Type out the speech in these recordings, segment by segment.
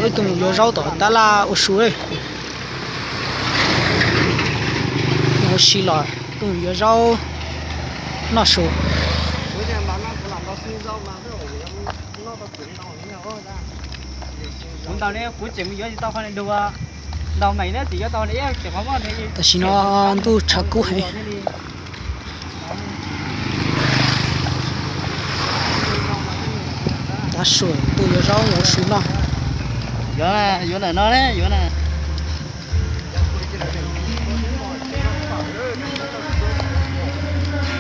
Lub tug yuav zaub tom tab laj ua su, ua si los tug yuav zaub noj su. Kuv ntaus ne, kuv tseem mus yuav tsis tau qhov dua, ntaus meem ne tseem yuav tau. Tam sim no ntuj tshav kub heev. Tav su tug yuav zaub ua su noj. Yuav, yuav ntawm no ne, yuav na.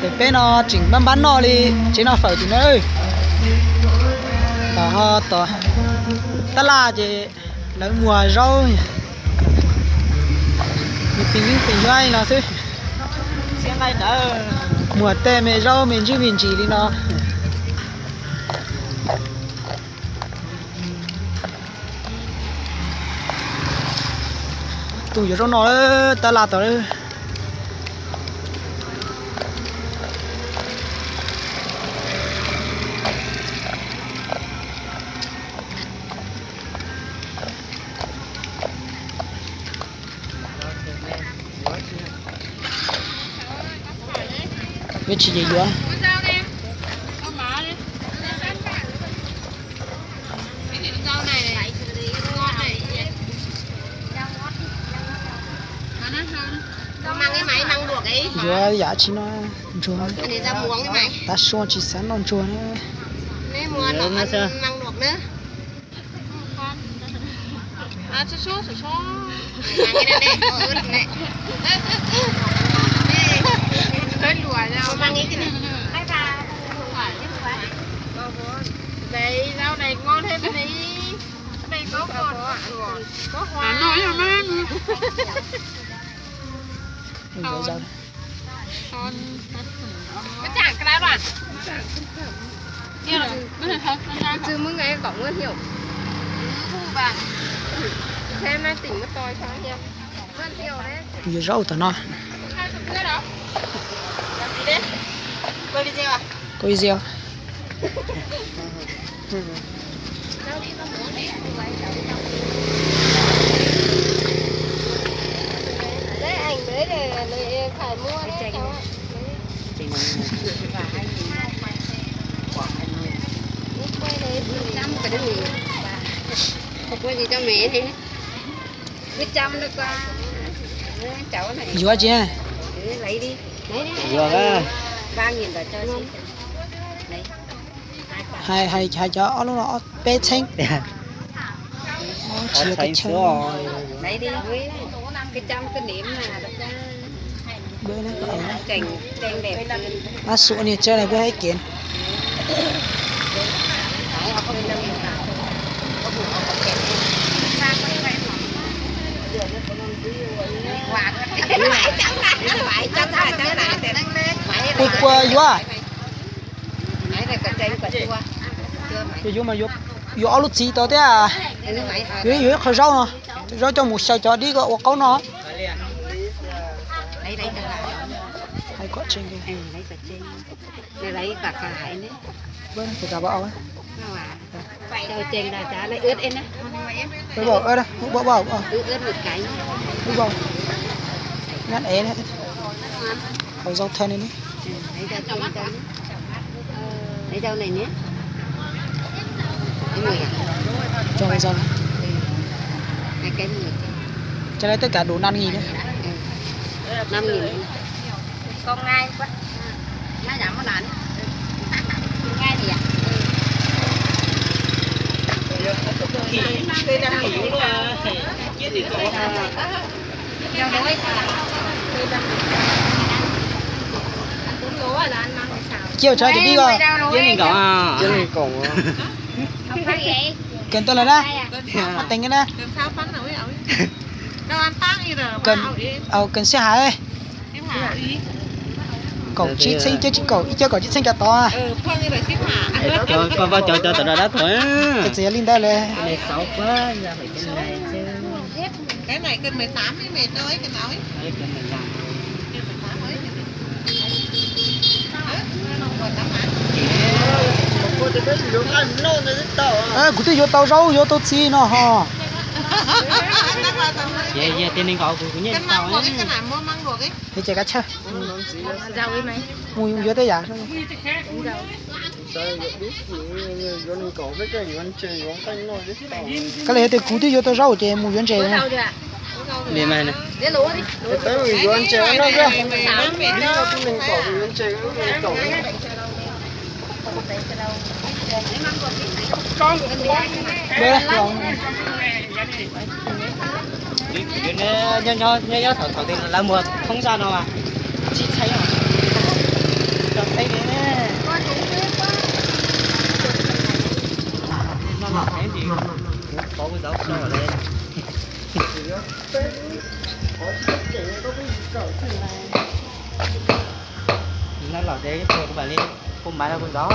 Pem peb no tseem npab npab noj li, tsev no fawm tim no. Tom, tom tab laj ces lawv muag zaub, nws pis nyuj pis nyuab li no xwb. Muag tej me zaub me ntsis me ntsis li no. Tug yuav zaub noj lawm, tab laj tod lawm. Yuav tsis ces yuav. Yuav yam tsis no ntsuag, tav su tsis xav noj ntsuag na. Yuav zaub tom no. Koj video. Yuav tsis? Yuav. Hais, hais cov ob lub no peb txheeb tiag. Tsis yog peb txheeb. Ab, suav niag tsawb na peb hais kev. Kuv puas yuav? Yuav, yuav mas yuav, yuav ob lub txiv tod thiab. Yuav, yuav ib qho zaub no, zaub coj mus xyaw cov dib kom ua qaub no. Hais kom tseeb. Ngab ev, hauv zaub thawj ne. Cov no twb kam đủ năm nghìn ne. Cia tsawv tim dib ko. Cia li nkaum. Kawg ntawd lawm na. Teev na. Kawg sij hawm. Kaum tsib txheeb, ib cov kaum tsib txheeb cov tod. Koj vaj cov cov tom dab tod. Txawm yog li ntawd lawm. Kuv twb yuav tau zaub yuav tau txiv no ho. Ces kav tsij mus yuav tej yam. Koj li tias kuv twb yuav tau zaub ces mus yuav ntses. Nyob nyob thaum twg lawv muag thoob zaj no mas tsis txheeb, tsis txheeb li. Los ces kuv mam li hu maiv rau kuv zov.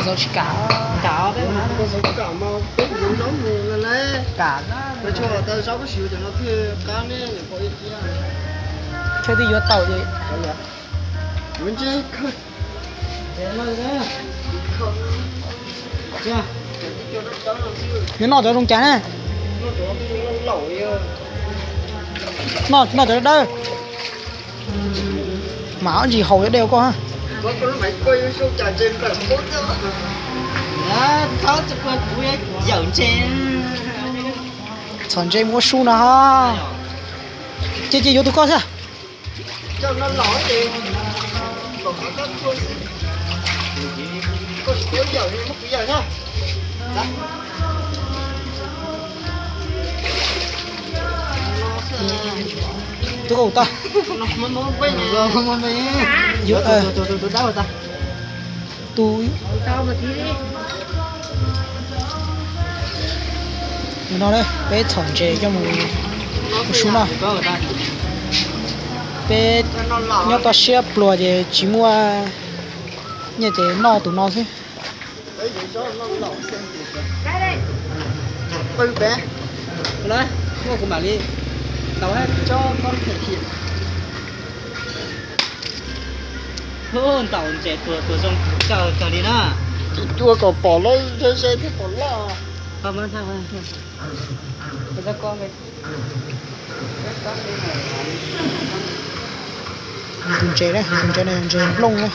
Zov tsis kam. Kam, peb mam li hu zov kam mas peb yuav zaub mus na. Kam, peb tshuav tau zaub peb siv cov no thiaj qab ne. Thiaj twb yuav tau ces yuav ntsej. Yuav noj cov zoo cas na. Noj, noj cov dawb. Mam ntsis haus yuav dej ua koj. Txhom ntses mus ua su no. Ces ces yuav tus koj xwb. Tus koj tau. Tus no peb txhom ntses coj mus ua su noj. Peb nyob toj siab pluag ces tsis muaj nyiaj ces noj tus no xwb. Kuv mam li tau tsob koj them kiag. Ntaus ntses tuag tuag zoo kawg kawg li na. Cua kom pom lawm, ze ze thiaj pom loj. Tus ntses, tus ntses ne, ntses nplooj na.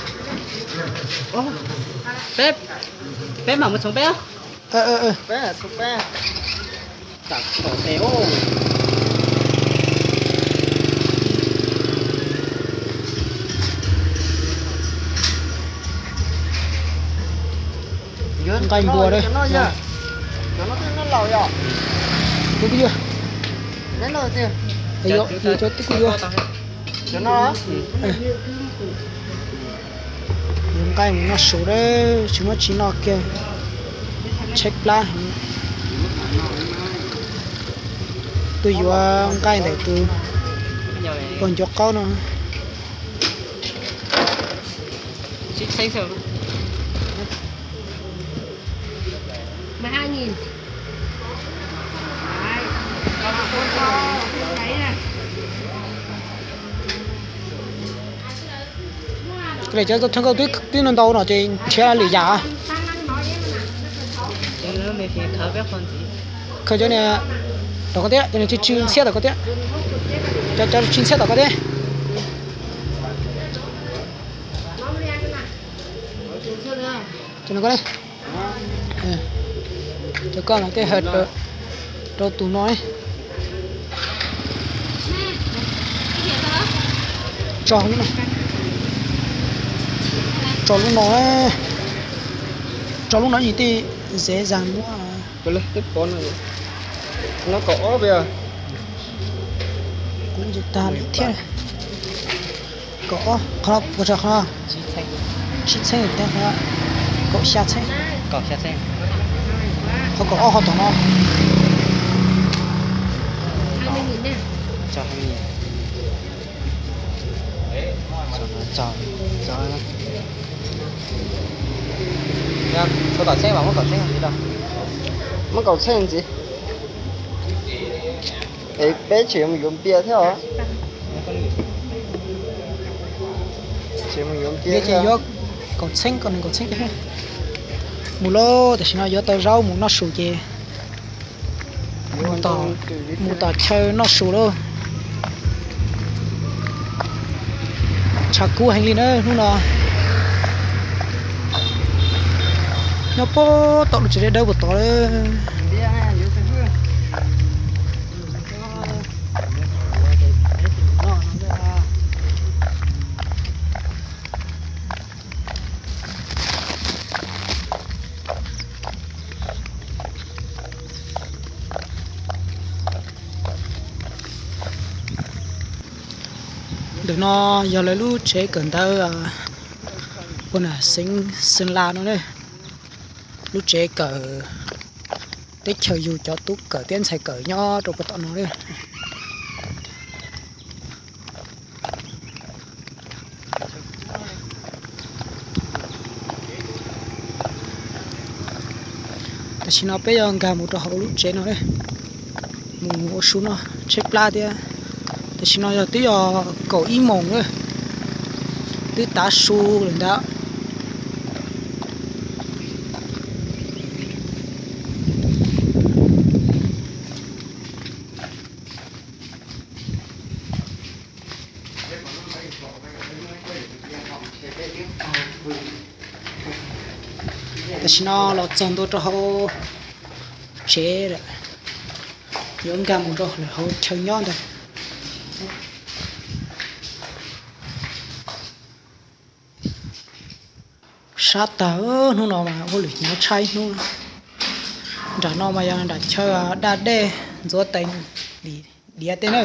Peb, peb mam mus txhoov peb. Nqaij npua, twb kuj yuav, twb kuj yuav. Yuav nqaij mus noj su, tsis muaj tsis noj kiag, tshaib plab. Tuaj yuav nqaij ntawm tus pog ncuav qaub no. Cov thawj nkauj twb ntau no ces nrhiav lwm yam. Khaws cov niag tom ko thiab, cov niag tsw tsw ntxhiab tom ko thiab. Cov tsw ntxhiab tom ko thiab. Cov no ko, cov koj no tej hawm rau tus no. Tso lub no, tso lub no, tso lub no ib tij dễ dàng muab. Kuv tag li thiab. Kaum ob, qhov no puas tsawg qhov no? Tsib txheeb, kaum xya txheeb. Qhov kaum ob qhov tom no. Muab kaum txheeb ntxiv. Es peb tseem yuav npias thiab os. Yuav kaum txheeb, kaum txheeb. Mus lauj, tam sim no yuav tau zaub mus noj su ces mus tom chaw noj su lauj. Tshav kub heev li na hnub no. Nyob puag tom lub tsev dawb dawb puag tod lawm. Ntawm no yog lawv lub tsev kawm ntawv ua na xeev Xeev Las no ne. Lub tsev kawm teb chaws yug cov tub kawm thiab ntxhais kawm nyob rau puag tom no ne. Tam sim no peb yuav nkag mus rau hauv lub tsev no ne, mus ua su noj tshaib plab thiab. Tam sim no yog twb yog kaum ib moos lawm, twb tav su lawm ntag. Tam sim no los txog ntua rau hauv tsev lawm, yuav nkag mus rau lawm hauv chaw nyob ntag. Sab tag, hnub no mas hauj lwm hnyav tshaib hnub. Nram no mas yog nram chaw daj dej ntxuav tes diav tej na.